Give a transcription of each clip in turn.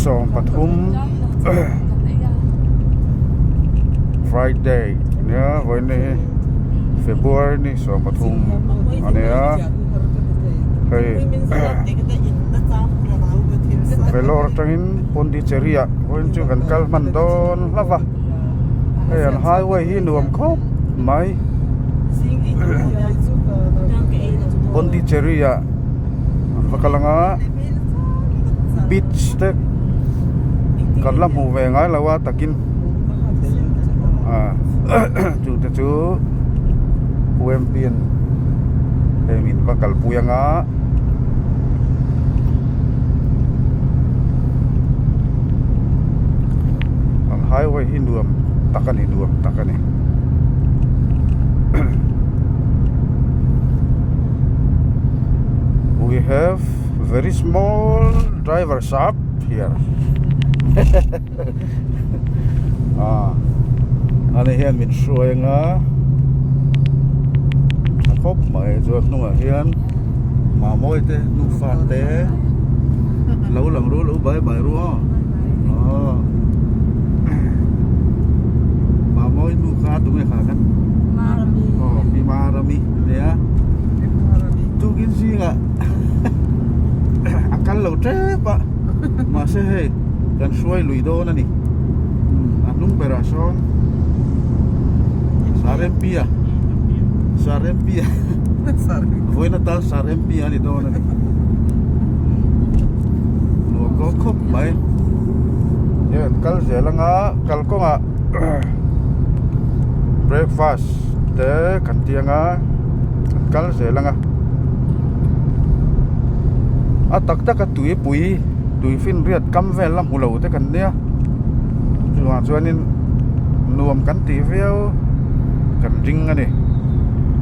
Sawmpathum Friday nia vawiin hi February ni sawmpathum a nia hei Vellore atangin Pondicherry ah vawiin chu kan kal hman dawn hlauh va hei an highway hi nuam khawp mai Pondicherry ah an va kal ang a. Beach te kan la hmuh ve ngai lo a takin ah chu te chu U_M_P in hei min va kalpui anga an highway hi nuam tak a ni nuam tak a ni. We have very small driver shop here ah ani hian min hruai anga tha khawp mai chuan hnungah hian mamawi te nufa te lo lang ru lo bai bai ru aw aw mamawi nu kha tunge kha kan aw pi marami nia tukin zingah a kal lo tep a mahse hei kan hruai lui dawn a ni a hnung berah sawn Sarempia Sarempia vawiin atan Sarempia a ni dawn a ni nuam dawn khawp mai hian kal zel anga kalkawngah breakfast te kan ti anga kan kal zel anga a tak tak a tuipui tui finriat kam vel la hmu lo te kan nia chuvang chuanin nuam kan tih viau kan ring a ni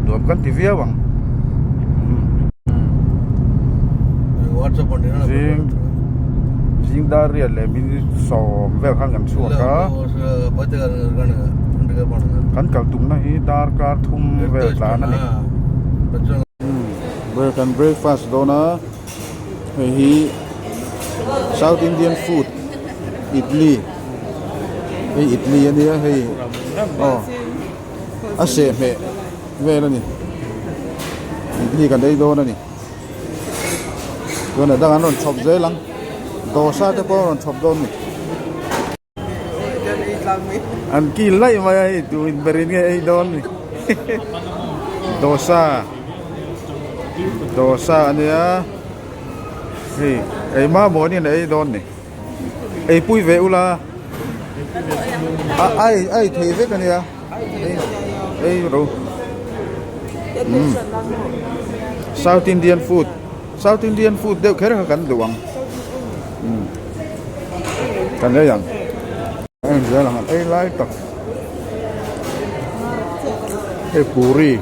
nuam kan ti viau ang zing zing dar riat leh minute sawm vel khan kan chhuak a kan kal tumna hi darkar thum vel tlan a ni. Kan breakfast dawn a hei hi south indian food idli hei idli a nia hei aw a sehhmeh vel a ni idli kan ei dawn a ni chuan a dang an rawn chhawp zel ang dosa te pawh an rawn chhawp dawn a ni. An kil laih mai a hei tu in ber in nge ei dawn ni dosa dosa a nia hei ei mamawh in a ei dawn ni ei pui ve ula a ai ai thei vek a nia ei ei ro umm south indian food South Indian food deuh kher kha kan duh ang umm kan ei ang en zel ang an ei lai tak hei puri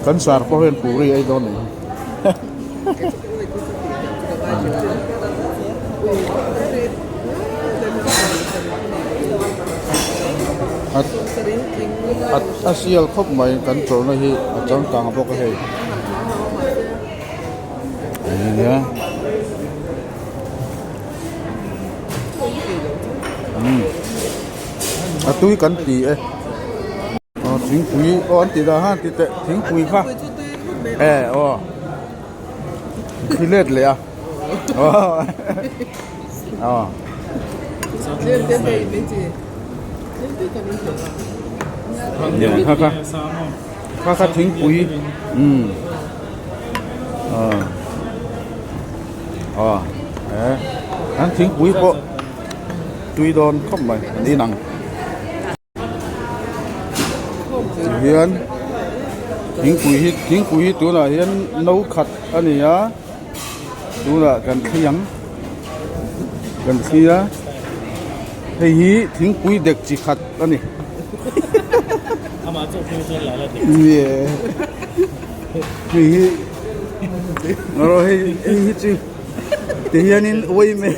kan sar pawh hian puri ei dawn a ni a sial khawp mai kan chawlhna hi a changkang bawk a hei nia umm a tui kan ti e aw thingpui aw an ti dah han ti teh thingpui kha e aw thli let leh a aw kha kha kha kha thingpui umm aw e an thingpui pawh tui dawn khawp mai an inang. Tihian thingpui hi thingpui hi tunah hian no khat a ni a tunah kan thli ang kan thli a hei hi thingpui dek chi khat a ni hei hi hei hi chu tihianin uaime.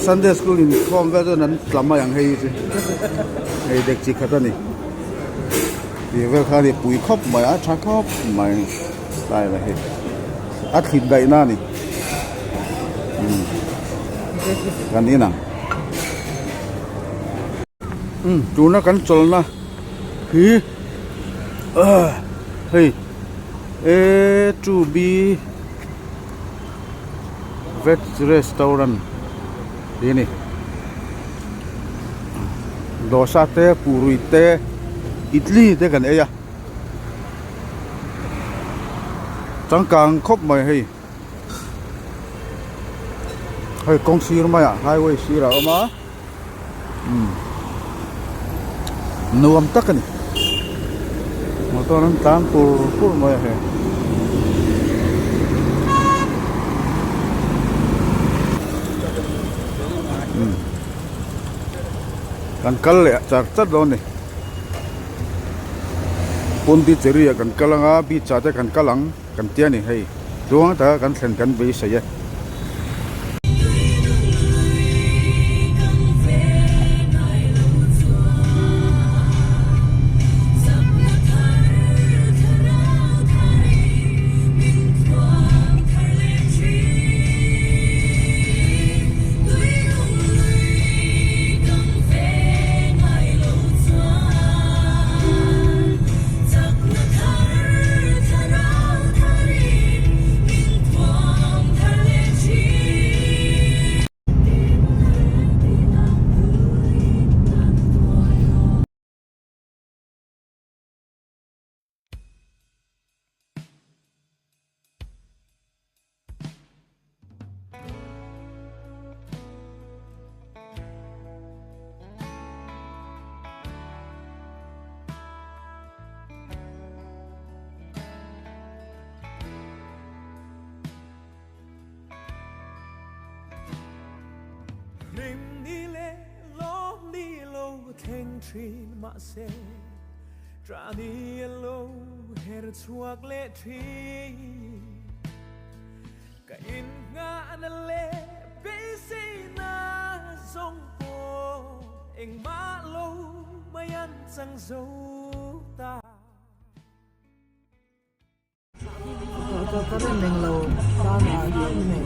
Sunday school in khawm vel chuan an tla mai ang hei chu hei dek chi khat a ni tih vel kha a ni pui khawp mai a tha khawp mai style a hei. a thlit daih na a ni umm kan in ang umm tuna kan chawlhna hi ah hei a to b veg restaurant tih a ni dosa te puri te idli te kan ei a changkang khawp mai hei hei kawng sir maiah highway sirah a awm a umm nuam tak a ni motor an tlan pur pur mai a hei umm kan kal leh char char dawn a ni. Pondicherry ah kan kal anga beach ah te kan kal ang kan tia ni hei tluang taka kan thlen kan beisei e.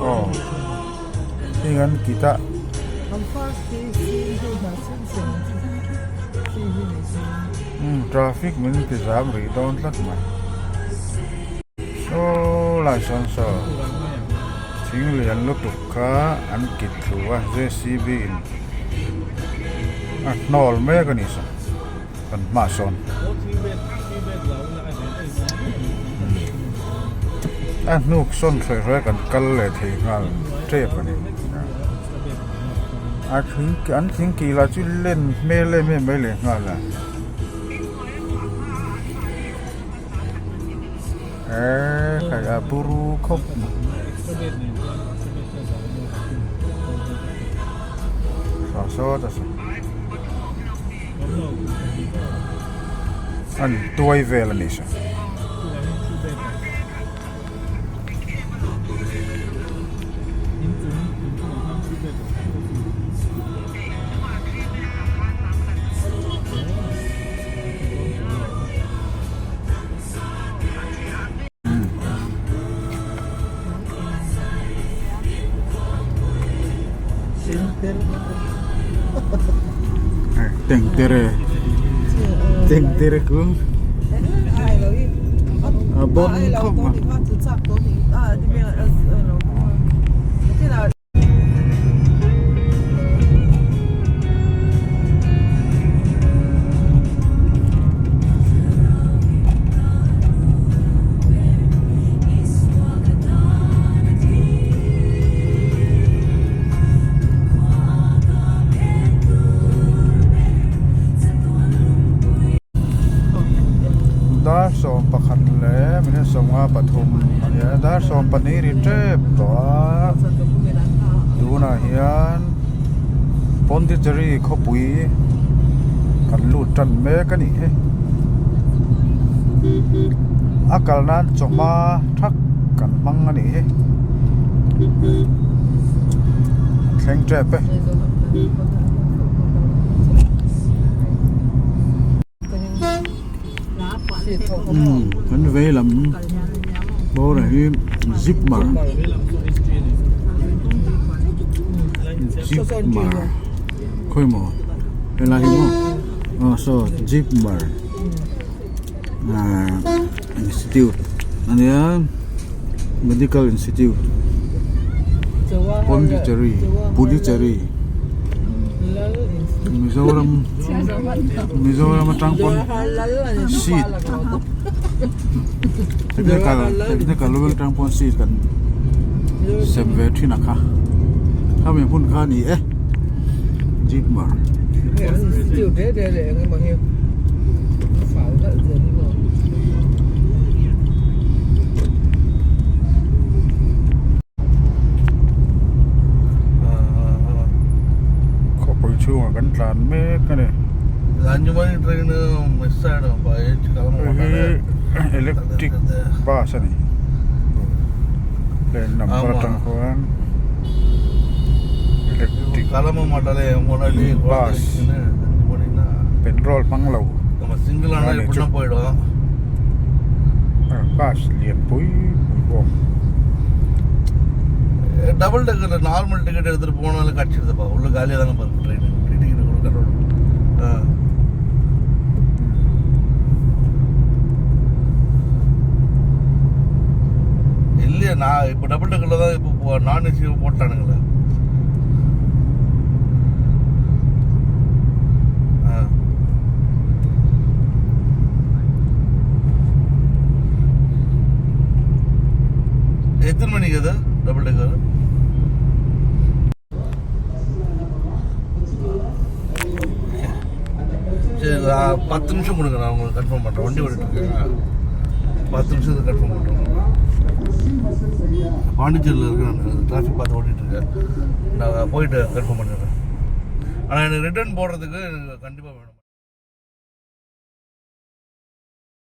Aw heng an kit a. Umm traffic min ti zam rih dawn tlat mai. Saw lai sawn saw thing lian lutuk kha an kit thlu a JCB in a hnawl mek a ni saw kan hmaah sawn a hnuk sawn hruai hruai kan kal leh thei nghal tep a ni a thing an thing kih lah chu len hmel em em mai leh nghal a. Eee khai a buru khawp mai saw saw ta saw an tuai vel a ni saw. Tengtere tengtere kung a bon khawp mai. Dar 11 leh minute 53 a ni a dar 12 ri tep tawh a tunah hian Pondicherry khawpui kan lut tan mek a nih hi a kal nan chawhma thak kan hmang a nih hi thleng tep e. Umm kan vei lam. Bawr hi Zipmar Zipmar khawi maw helai hi maw aw saw Zipmar ahh institute ania medical institute Pondicherry Puducherry Mizoram Mizoram atang pawn seat technical technical level atang pawn seat kan sem ve thin a kha khami hmun kha a ni e Jeepmar. Khawpui chhungah kan tlan mek a ni. Hei hi electric bus a ni. Lane number atang khuan electric bus petrol hmang lo a ni chu. Bus lian pui pui bawk. Double decker normal ticket எடுத்துட்டு போனாலும் கிடச்சிடுதுப்பா உள்ள காலியாக தானே இருக்கும் train ticket கூட ஆ இல்லையே நான் இப்போ டபுள் டெக்கரில் தான் இப்போ நான் ஏசி போட்டானுங்களே ஆ எத்தனை மணிக்கு அது டபுள் டெக்கர்? சரி, நான் 10 நிமிஷம் கொடுங்க, நான் உங்களுக்கு கன்ஃபார்ம் பண்ணுறேன். வண்டி ஓடிட்டு இருக்கேன். 10 நிமிஷத்துக்கு கன்ஃபார்ம் பண்ணுறேன். பாண்டிச்சேரியில் இருக்கேன் நான். டிராஃபிக் பார்த்து ஓட்டிகிட்டு இருக்கேன். நான் போயிட்டு கன்ஃபார்ம் பண்ணிடுறேன். ஆனால் எனக்கு ரிட்டர்ன் போடுறதுக்கு எனக்கு கண்டிப்பாக வேணும்.